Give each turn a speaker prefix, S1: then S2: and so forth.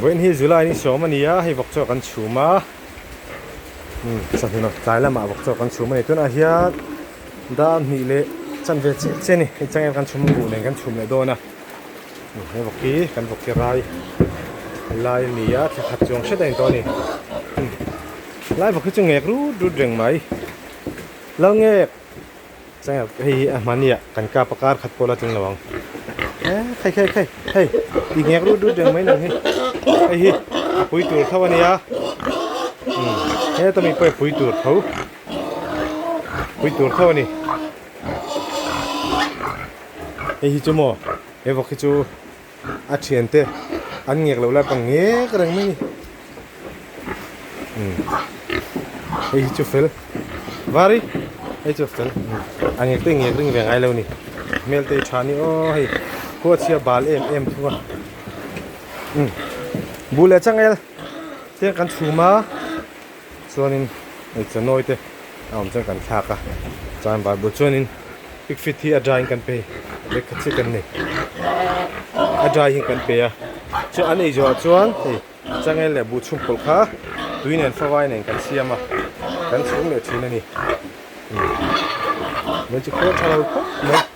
S1: Vawiin hi July ni sawm a ni a, hei vawk chaw kan chhum a, umm chawhnu tlai lamah vawk chaw kan chhum a ni. Tunah hian dar hnih leh chanve chiah chiah a ni, hei changel kan chhum a buh nen kan chhum leh dawn a, he vawk hi kan vawk hi rai lai a ni a, thla khat chuang hret a ni tawh a ni. Lai vawk hi chu ngek rut rut reng mai, lal ngek. Changel hei hi a hmani ah kan kap a kar khat pawh la tling lo ang eh khai khai khai hei ti ngek rut rut reng mai nang hi hei hi a pui tur tho a nia umm heta mi pawh hi pui tur tho pui tur tho a ni hei hi chu maw he vawk hi chu a thian te an ngek loh lai pang ngek reng mai a ni umm hei hi chu fel vari hei chu fel a ngek te ngek ring ve ngai lo a ni hmel te hi tha a ni aw hei khua chhia bal em em thung a umm buh leh changel te kan chhum a chuanin hei chanawi te a awm chuan kan thlak a chuan vai bul chuanin pig feed hi a dry in kan pe lehkha chiah kan nei a dry hi kan pe a chuan an ei zawhah chuan hei changel leh buh chhum pawlh kha tui nen favai nen kan siam a kan chhung leh thin a ni umm chu khawl tha lo khawp mai.